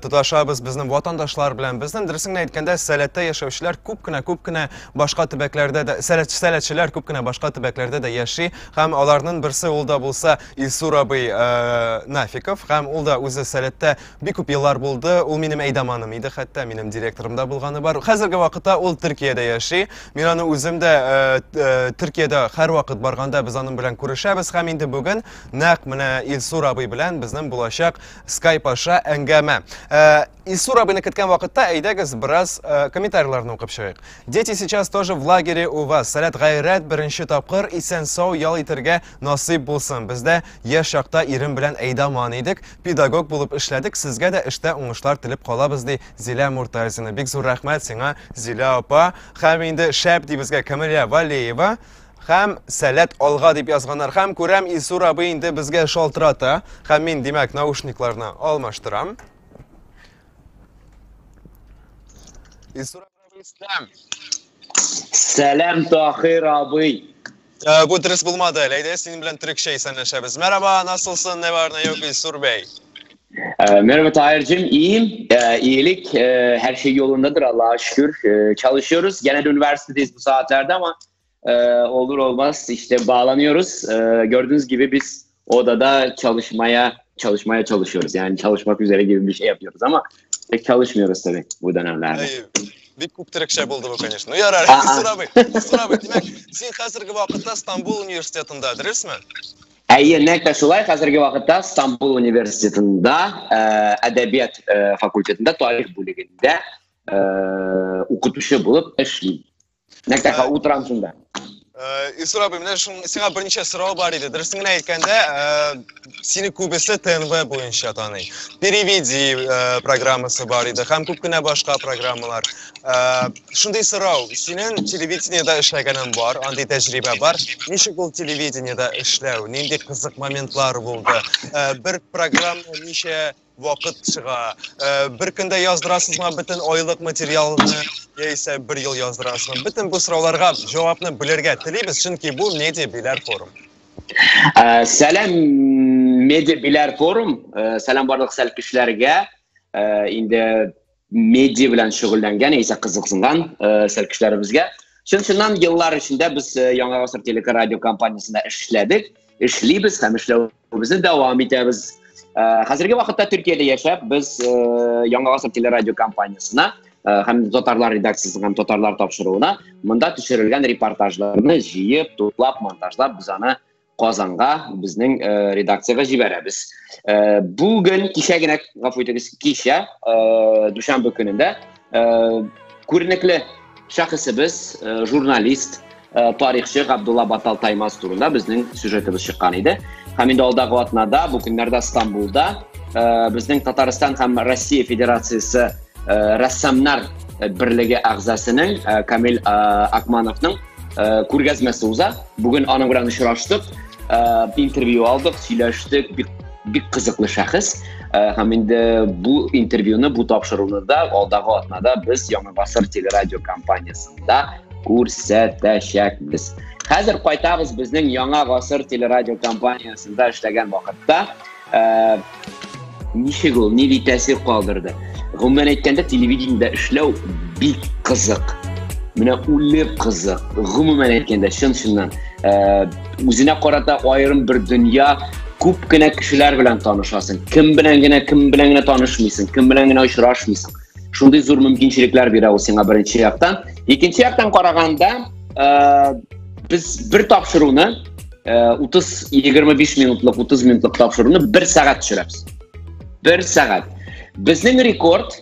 тоташабыз безнең ватандашлар белән. Безнең дөресен генә әйткәндә, Сәләттә яшәүчеләр күп кенә, күп кенә башка төбәкләрдә дә, сәләт, сәләтчеләр күп кенә башка төбәкләрдә дә яши һәм аларның берсе ул да булса Илсур абый э, Нафиков һәм ул да үзе сәләттә бик күп еллар булды. Ул минем әйдаманым иде, хәтта минем директорым да булганы бар. Хәзерге вакытта ул Төркиядә яши. Мин аны үзем дә э, э, Төркиядә һәрвакыт барганда без аның белән күрешәбез һәм инде бүген нәкъ менә Илсур абый белән безнең булачак Skype аша әңгәмә. Э, Илсур абыйны көткән вакытта әйдәгез бераз э, комментарийларны укып чыгыйк. Дети сейчас тоже в лагере у вас. Сәләт гайрәт беренче тапкыр исән-сау ял итәргә насыйп булсын. Бездә яшь чакта ирем белән әйдаман идек, педагог булып эшләдек. Сезгә дә эштә уңышлар телеп калабыз, ди Зилә Муртазина. Бик зур рәхмәт сиңа, Зилә апа. Һәм инде шәп ди безгә Камилә Валеева. Һәм Сәләт алга дип язганнар. Һәм күрәм, Илсур абый инде безгә шалтырата. Һәм мин, димәк, наушникларны алмаштырам. Илсур абый, сәлам. Сәлам, Тахир абый. Бу дөрес булмады әле. Әйдә, синең белән төрекчә исәнләшәбез. Merhaba, nasılsın? Ne var ne yok Ilsur Bey? Merhaba Tahir'cim, iyiyim. İyilik, her şey yolundadır Allah'a şükür. Çalışıyoruz. Genel üniversitedeyiz bu saatlerde ama olur olmaz işte bağlanıyoruz. Gördüğünüz gibi biz odada çalışmaya çalışıyoruz. Yani çalışmak üzere gibi bir şey yapıyoruz ama pek çalışmıyoruz tabii bu dönemlerde. Әй, бик күп төрекчә булды бу, конечно. Ну, ярар, Aa. Илсур абый, Илсур абый, димәк, син хәзерге вакытта Стамбул университетында, дөресме? Әйе, нәкъ тә шулай, хәзерге вакытта Стамбул университетында әдәбият факультетында тарих бүлегендә укытучы булып эшлим. Нәкъ тә утырам шунда. Илсур абый, менә сиңа берничә сорау бар иде. Дөресен генә әйткәндә, сине күбесе ТНВ буенча таный. Переведи программасы бар иде һәм күп кенә башка программалар. Шундый сорау, синең телевидениедә эшләгәнең бар, андый тәҗрибә бар. Ничек ул телевидениедә эшләү? Нинди кызык моментлар булды? Бер программа ничә вакыт чыга? Бер көндә яздырасызмы бөтен айлык материалны, яисә бер ел яздырасызмы? Бөтен бу сорауларга җавапны белергә телибез, чөнки бу Медиа Биләр форум. Сәлам Медиа Биләр форум, сәлам барлык сәл кешеләргә. Инде медиа белән шөгыльләнгән, яисә кызыксынган сәл кешеләребезгә. Чын-чыннан еллар эчендә без Яңа гасыр телекрадио компаниясендә эшләдек, эшлибез һәм эшләүебезне дәвам итәбез. Хәзерге вакытта Төркиядә яшәп, без Яңа гасыр телерадио компаниясенә һәм татарлар редакциясенә һәм татарлар тапшыруына монда төшерелгән репортажларны җыеп, туплап, монтажлап без аны Казанга, безнең редакциягә җибәрәбез. Бүген кичә генә, гафу итегез, кичә, дүшәмбе көнендә күренекле шәхесебез, журналист, тарихчы Габдулла Батал Таймаз турында безнең сюжетыбыз чыккан иде. Һәм инде алдагы атнада, бу көннәрдә Стамбулда безнең Татарстан һәм Россия Федерациясе рәссамнар берлеге әгъзасының Камил Акмановның күргәзмәсе уза. Бүген аның белән очраштык, интервью алдык, сөйләштек, бик, бик кызыклы шәхес. Һәм инде бу интервьюны, бу тапшыруны да алдагы атнада без Яңа гасыр телерадио компаниясендә күрсәтәчәкбез. Хәзер кайтабыз безнең Яңа гасыр телерадио компаниясендә эшләгән вакытта, ничек ул, нинди тәэсир калдырды? Гомумән әйткәндә, телевидениедә эшләү бик кызык. Менә үлеп кызык. Гомумән әйткәндә, чын-чыннан, үзенә карата аерым бер дөнья, күп кенә кешеләр белән танышасың. Кем белән генә, кем белән генә танышмыйсың, кем белән генә очрашмыйсың. Шундый зур мөмкинчелекләр бирә ул сиңа беренче яктан. Икенче яктан караганда, без бер тапшыруны, утыз, егерме биш минутлык, утыз минутлык тапшыруны бер сәгать төшерәбез. Бер сәгать. Безнең рекорд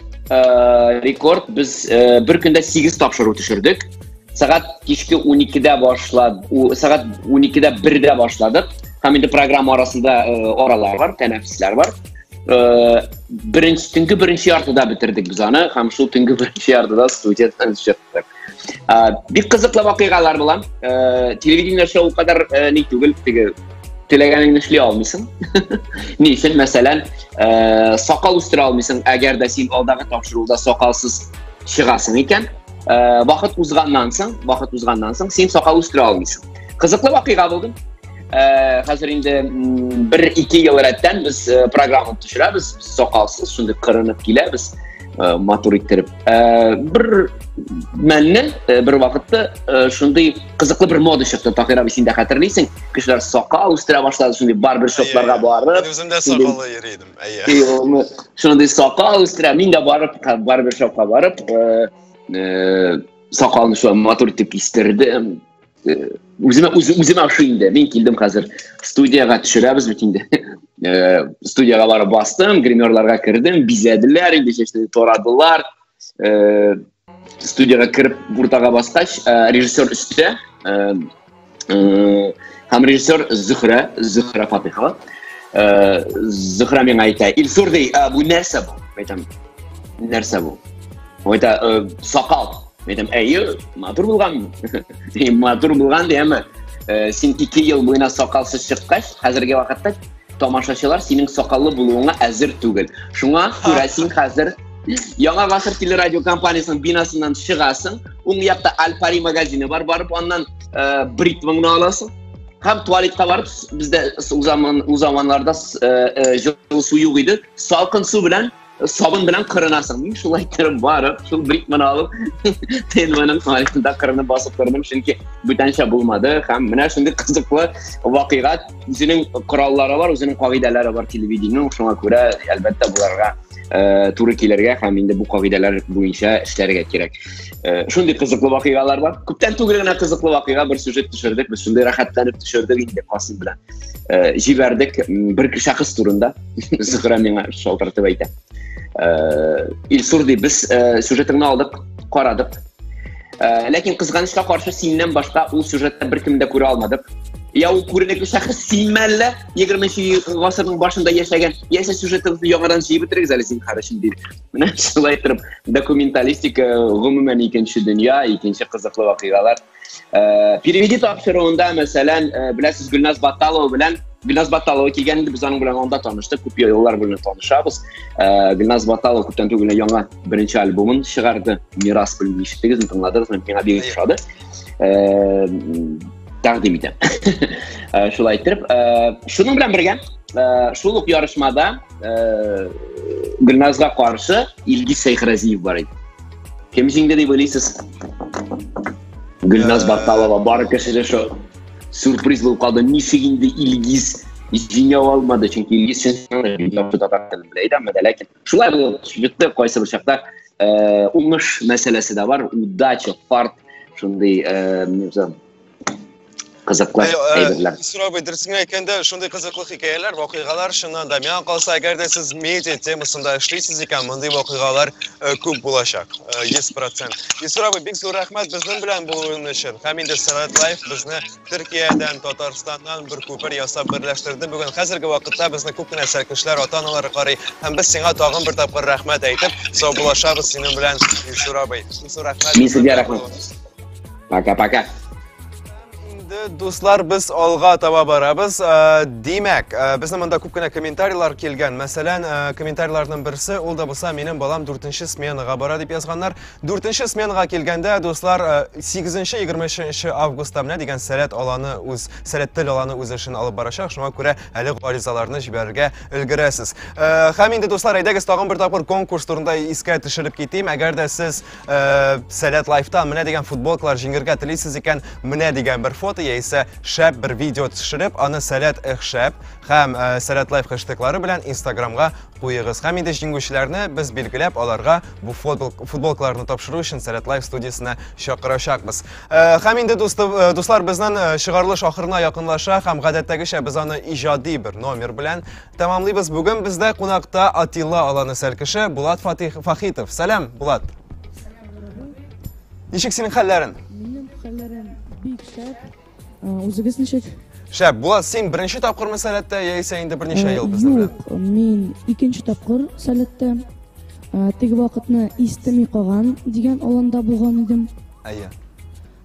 без бер көндә 8 тапшыру төшердек. Сәгать кичке уникедә башлад-, сәгать уникедә бердә башладык. Һәм инде программа арасында аралар бар, тәнәфесләр бар. Төнге беренче яртыда бетердек без аны, һәм шул төнге беренче яртыда студиядан чыктык. Бик кызыклы вакыйгалар була. Телевидение эше ул кадәр ни түгел, теге теләгәнеңне эшли алмыйсың. Ни өчен, мәсәлән, сакал үстерә алмыйсың, әгәр дә син алдагы тапшыруда сакалсыз чыгасың икән, вакыт узганнан соң син сакал үстерә алмыйсың. Кызыклы вакыйга булды. Хәзер инде, бер-ике ел рәттән без программа төшерәбез, без сакалсыз, шундый кырынып киләбез, матур иттереп. Бер мәлне, бер вакытта, шундый кызыклы бер мода чыкты. Таһир абый, син дә хәтерлисең, кешеләр сакал үстерә башлады, шундый барбершопларга барып. Мин үзем дә Шундый сакаллы йөри идем, әйе. Әйе, шундый сакал үстерә. Мин дә барып, барбершопка барып, сакалны шулай матур итеп кистердем. Үземә ошый инде. Мин килдем хәзер студиягә төшерәбез бит инде. Студиягә барып бастым, гримерларга кердем, бизәделәр, инде чәчләрне тарадылар. Студиягә кереп уртага баскач, режиссер өстә, һәм режиссер Зөһрә, Зөһрә Фатыйхова. Зөһрә миңа әйтә, Илсур ди, бу нәрсә бу? Әйтәм, нәрсә бу? Ул әйтә, сакал. Әйтәм, әйе, матур булган. Матур булган ди, әмма Син 2 ел буена сакалсыз чыккач, хәзерге вакытта тамашачылар синең сакаллы булуыңа әзер түгел. Шуңа күрә син хәзер Яңа гасыр телерадио компаниясының бинасыннан чыгасың, уң якта Альпари магазины бар, барып аннан бритваңны аласың. Һәм туалетка барып, бездә ул заман, ул заманнарда җылы су юк иде, салкын су белән сабын белән кырынасың. Мин шулай иттереп барып, шул бритваны алып, ТНВның туалетында кырынып басып тордым, чөнки бүтәнчә булмады. Һәм менә шундый кызыклы вакыйга, үзенең кораллары бар, үзенең кагыйдәләре бар телевидениенең, шуңа күрә, әлбәттә, буларга туры килергә һәм инде бу кагыйдәләр буенча эшләргә кирәк. Шундый кызыклы вакыйгалар бар. Күптән түгел генә кызыклы вакыйга бер сюжет төшердек. Без шундый рәхәтләнеп төшердек инде Касым белән. Җибәрдек бер шәхес турында. Зөһрә миңа шалтыратып әйтә. Илсур ди, без сюжетыңны алдык, карадык. Ләкин кызганычка каршы синнән башка ул сюжетта беркем дә күрә алмадык. Я ул күренекле шәхес синме әллә 20 гасырның башында яшәгән, яисә сюжетыгызны яңадан җыеп бетерегез әле зинһар өчен диде. Менә шулай итеп документалистика гомумән икенче дөнья, икенче кызыклы вакыйгалар. Переведи тапшыруында, мәсәлән, беләсез, Гөлназ Баталова белән Гөлназ Баталова килгән иде, без аның белән анда таныштык, күп еллар белән танышабыз. Гөлназ Баталова күптән түгел яңа беренче альбомын чыгарды. Мирас белән ишеттегезме, тыңладыгызмы? Миңа бик ошады. Тәкъдим итәм. Шулай итеп, шуның белән бергә, шул ук ярышмада Гөлназга каршы Илгиз Шәйхразиев бар иде. Кем җиңде дип уйлыйсыз? Гөлназ Баталова бар кешедә шо сюрприз булып калды. Ничек инде Илгиз җиңә алмады, чөнки Илгиз чын яхшы татар телен белә иде, әмма дә ләкин шулай булып чыкты. Кайсы бер чакта уңыш мәсьәләсе дә бар, удача, фарт, шундый кызыклы әйберләр. Илсур абый, дөресен әйткәндә, шундый кызыклы хикәяләр, вакыйгалар чыннан да. Миңа калса, әгәр дә сез медиа темасында эшлисез икән, мондый вакыйгалар күп булачак, 100%. Илсур абый, бик зур рәхмәт безнең белән булуың өчен. Һәм инде Сәләт Лайф безне Төркиядән, Татарстаннан бер күпер ясап берләштерде бүген. Хәзерге вакытта безне күп кенә сәлкешләр, ата-аналары карый. Һәм без сиңа тагын бер тапкыр рәхмәт әйтеп, саубуллашабыз синең белән, Илсур абый. Илсур, рәхмәт. Мин сезгә рәхмәт. Пока-пока. Инде, дуслар, без алга таба барабыз. Димәк, безнең монда күп кенә комментарийлар килгән. Мәсәлән, комментарийларның берсе, ул да булса, минем балам 4 сменага бара дип язганнар. 4 сменага килгәндә, дуслар, 8-23 августта менә дигән Сәләт аланы үз, Сәләт тел аланы үз эшен алып барачак. Шуңа күрә әле гаризаларны җибәрергә өлгерәсез. Һәм инде, дуслар, әйдәгез тагын бер тапкыр конкурс турында искә төшереп китим. Әгәр дә сез Сәләт Лайфта менә дигән футболкалар җиңергә телисез икән, менә дигән бер фото яисә шәп бер видео төшереп, аны Сәләт Эхшәп һәм Сәләт Лайф хэштеглары белән Инстаграмга куегыз. Һәм инде җиңүчеләрне без билгеләп, аларга бу футболкаларны тапшыру өчен Сәләт Лайф студиясенә чакырачакбыз. Һәм инде дуслар, безнең чыгарылыш ахырына якынлаша һәм гадәттәгечә без аны иҗади бер номер белән тәмамлыйбыз. Бүген бездә кунакта Атилла аланы сәлкеше Булат Фахитов. Сәлам, Булат. Ничек синең хәлләрең? Минем хәлләрем бик шәп. Үзегез ничек? Шәп. Булат, син беренче тапкырмы Сәләттә, яисә инде берничә ел безнең белән? Юк, мин икенче тапкыр Сәләттә. Теге вакытны истеми калган дигән аланда булган идем. Әйе.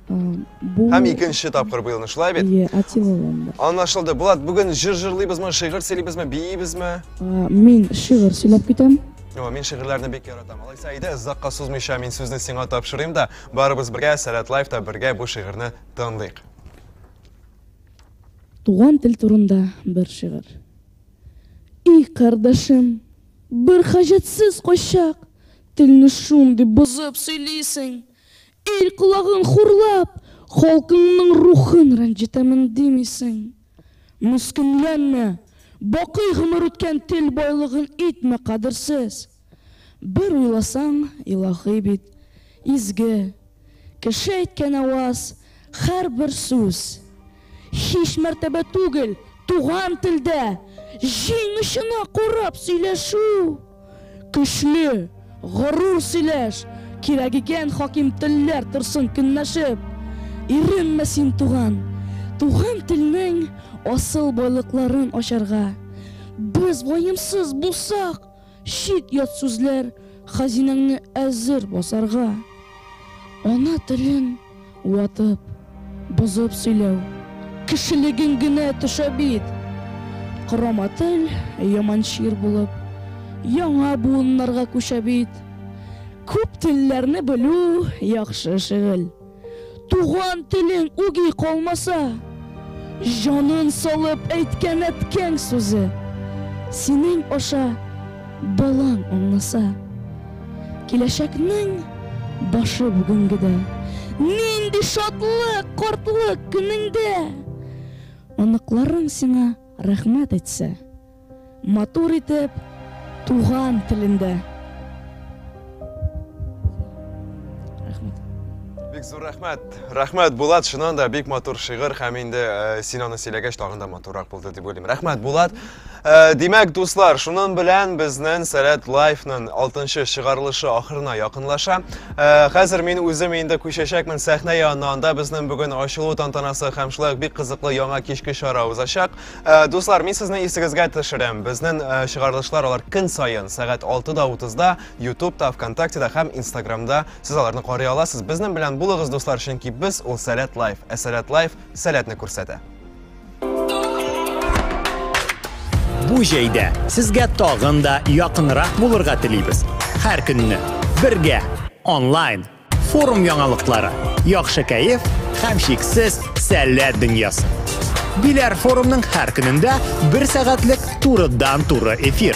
Бу Һәм икенче тапкыр быелны, шулай бит? Әйе, Атилла аланында. Аңлашылды. Булат, бүген җыр җырлыйбызмы, шигырь сөйлибезме, биибезме? Мин шигырь сөйләп китәм. О, мин шигырьләрне бик яратам. Алайса, әйдә, озакка сузмыйча мин сүзне сиңа тапшырыйм да, барыбыз бергә Сәләт Лайфта бергә бу шигырьне тыңлыйк. Туган тел турында бер шигырь. И, кардәшем, бер хаҗәтсез кайчак телне шундый бозып сөйлисең. Ил колагын хурлап, халкыңның рухын рәнҗетәмен димисең. Мескенләнмә, бакый гомер үткән тел байлыгын итмә кадерсез. Бер уйласаң, илаһи бит, изге, кеше әйткән аваз, һәрбер сүз. Һич мәртәбә түгел туган телдә җиң очына карап сөйләшү. Көчле, горур сөйләш, кирәк икән хаким телләр торсын көнләшеп. Иренмә син, туган, туган телнең асыл байлыкларын ачарга. Без ваемсыз булсак, чит-ят сүзләр хәзинәңне әзер басарга. Ана телен ватып, бозып сөйләү, Кешелегең генә төшә бит. Корама тел, яман чир булып, Яңа буыннарга күчә бит. Күп телләрне белү, яхшы шөгыль. Туган телең үги калмаса, Җанын салып әйткән әткәң сүзе, Синең аша балаң аңласа. Киләчәкнең башы бүгенгедә. Нинди шатлык картлык көнеңдә! Оныкларың сиңа рәхмәт әйтсә. Матур итеп туган телендә. Рәхмәт. Бик зур рәхмәт. Рәхмәт, Булат, чыннан да бик матур шигырь һәм инде э, син аны сөйләгәч тагын да матуррак булды дип уйлыйм. Рәхмәт, Булат. Э, димәк, дуслар, шунын белән безнең Сәләт Лайфның 6 чыгарылышы ахырына якынлаша. Э, хәзер мин үзем инде күчәчәкмен сәхнә янына. Анда безнең бүген ачылу тантанасы һәм шулай ук бик кызыклы яңа кичке чара узачак. Э, дуслар, мин сезне исегезгә төшерәм. Безнең э, чыгарылышлар алар көн саен сәгать 6:30-да YouTube'та, ВКонтактеда һәм Instagram'да сез аларны карый аласыз. Безнең белән булыгыз, дуслар, чөнки без ул Сәләт Лайф. Ә Сәләт Лайф Сәләтне күрсәтә. Бу җәйдә сезгә тагын да якынрак булырга телибез. Һәр көнне бергә онлайн Форум яңалыклары, яхшы кәеф һәм чиксез сәләт дөньясы. Биләр форумның һәр көнендә бер сәгатьлек турыдан-туры эфир.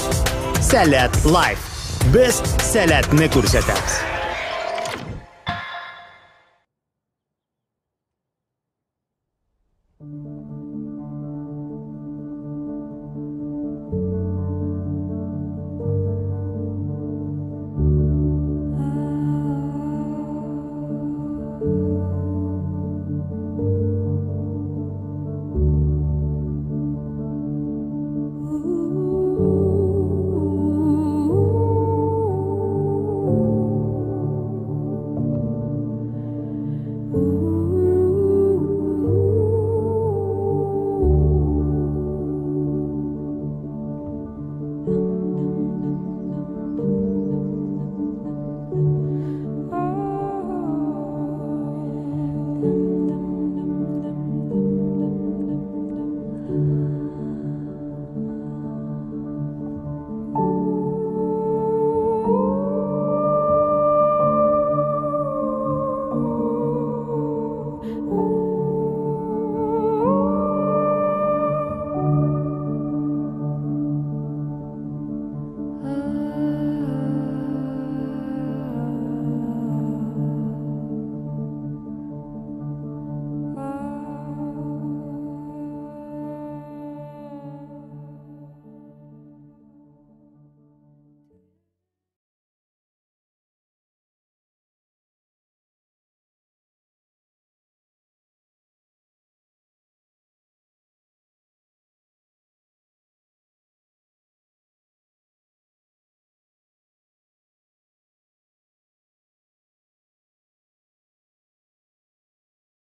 Сәләт лайф. Без сәләтне күрсәтәбез. Thank you.